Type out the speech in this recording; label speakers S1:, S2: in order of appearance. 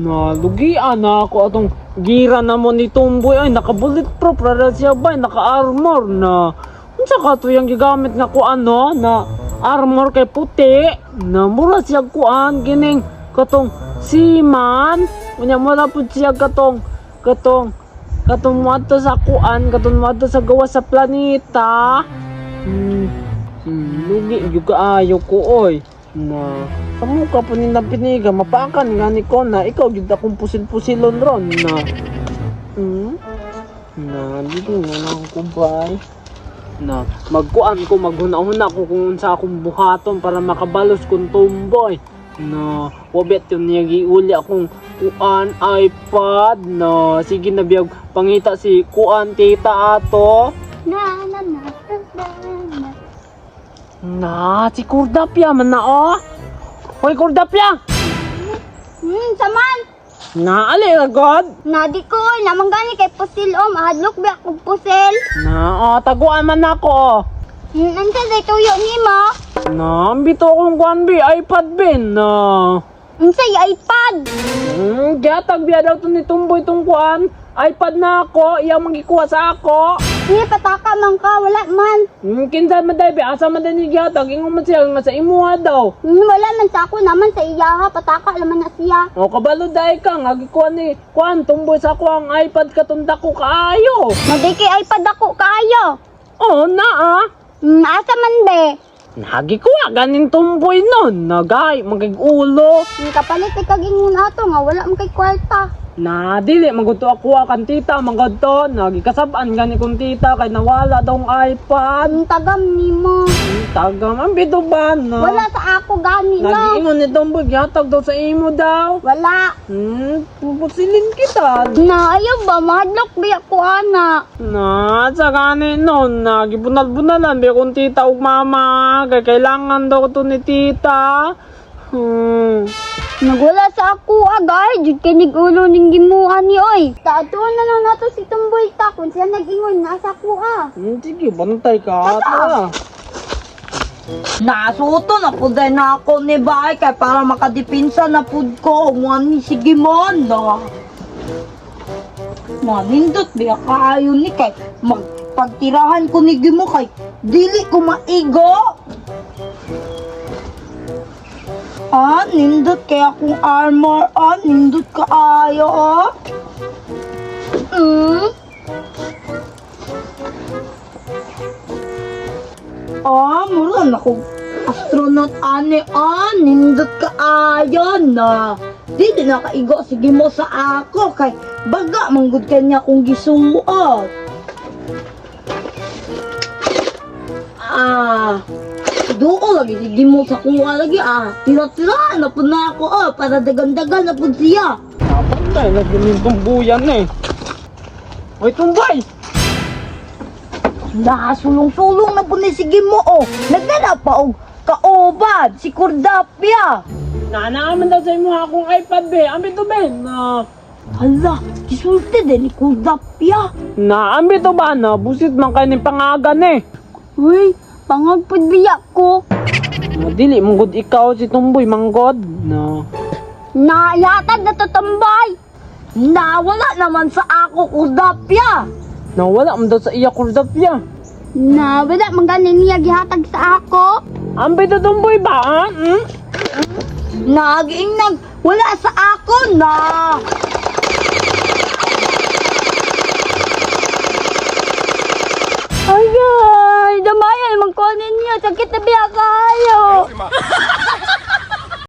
S1: Na lugian na ako atong gira na mo ni Tumboy ay naka bulletproof ra siya ba, naka armor na. Unsa ka to yung gigamit nga kuan, no, na armor kay puti na mura siya kuan kining katong seaman, unya mura pud siya katong katong katong moadto sa kuan, katong moadto sa gawas sa planeta. Lugi gyud kaayo ko oy. Na sa muka po ni piniga mapaakan nga ni ko na ikaw gyud akong pusil-pusilon ron na. Na dito na lang ko bay. Na magkuan ko, maghuna-huna ko kung unsa akong buhaton para makabalos kung tumboy. Na wabet yun niya giuli akong kuan iPad na sige na biyag pangita si kuan tita ato.
S2: Na na na na na na.
S1: Na, si Kurdapia man na oh. Hoy Kurdapia!
S2: Saman.
S1: Na, ali ra god.
S2: Na di ko oy, naman gani kay pusil o, mahadlok ba akong pusil.
S1: Na, oh, taguan man ako oh.
S2: Unsa day tuyo nimo?
S1: Na, ambito akong kuan bi, iPad bin. Na.
S2: Unsa iPad?
S1: Gihatag biya daw to ni Tumboy tong kuan. iPad na ako, iya magikuha sa ako.
S2: Hindi pataka man ka, wala man.
S1: Kinsa man day bi, asa man day ni gihatag, ingon man siya nga sa imuha daw.
S2: Wala man sa ako naman sa iyaha, pataka laman na siya.
S1: O kabalo day ka nga gikuha ni kuan Tumboy sa ako ang iPad katong dako kaayo.
S2: Madi kay iPad ako kaayo.
S1: Oh, na ah.
S2: Asa man be?
S1: Nagikuha ganin tumboy nun. Nagay, magig-ulo.
S2: Kapalit kay kagingon ato nga wala man kay kwarta.
S1: Na, dili, maguto ako kan tita, magadto. Nagikasabaan gani kong tita, kay nawala daw ang iPad.
S2: Tagam nimo.
S1: Tagam, ang bito ba na?
S2: Wala sa ako gani no.
S1: Nagiingon ni Tumboy, gihatag daw sa imo daw.
S2: Wala.
S1: Pupusilin kita.
S2: Na ayaw ba mahadlok ba ako ana?
S1: Na, sa gani nun, nagibunal-bunalan, bi kong tita ug mama, kay kailangan daw to ni tita.
S2: Nagwala sa ako agay jud kay ulo ning gimuha ni oy. Tato na lang nato si Tumboy ta kung siya nag-ingon nasa ako ah.
S1: Sige, bantay ka. Tara.
S3: Nasuto na pud day na ako ni Bay kay para makadipinsa na pud ko mo ni sige mo no. Manindot biya kaayo ni kay magpagtirahan ko ni Gimo kay dili ko maigo. Ah, nindot kay akong armor. Ah, nindot kaayo ah. Ah, mura na ko astronaut ane ah, nindot kaayo na. Dili na kaigo sige mo sa ako kay baga manggod kanya kung gisuot. Ah, duo lagi sige mo sa kuha lagi ah. Tira-tira na pud na ako ah, para dagan-dagan na pud siya.
S1: Napantay, lagi ni tumbuyan eh. Hoy, tumbay!
S3: Nakasulong-sulong na pud ni sige mo oh. Nagdala pa og kaobad si Kurdapia.
S1: Nanaaman daw sa imo akong iPad be. Ambito be. Na,
S3: Hala, gisulti din ni Kurdapia.
S1: na ambito ba na busit man kay ni pangagan eh.
S2: Uy, pangagpud biya ko.
S1: Na dili mong good ikaw si Tumboy manggod. Na.
S2: Nayatag na to Tumboy.
S3: Nawala naman sa ako Kurdapia.
S1: Nawala man daw sa iya kurdapya.
S2: Na wala man gani niya gihatag sa ako.
S1: Ambito Tumboy ba? Ah? Hmm?
S3: Nagiingnag, wala sa ako na.
S2: Ay, ay, damayan man ko ninyo. Sakit na biya kaayo.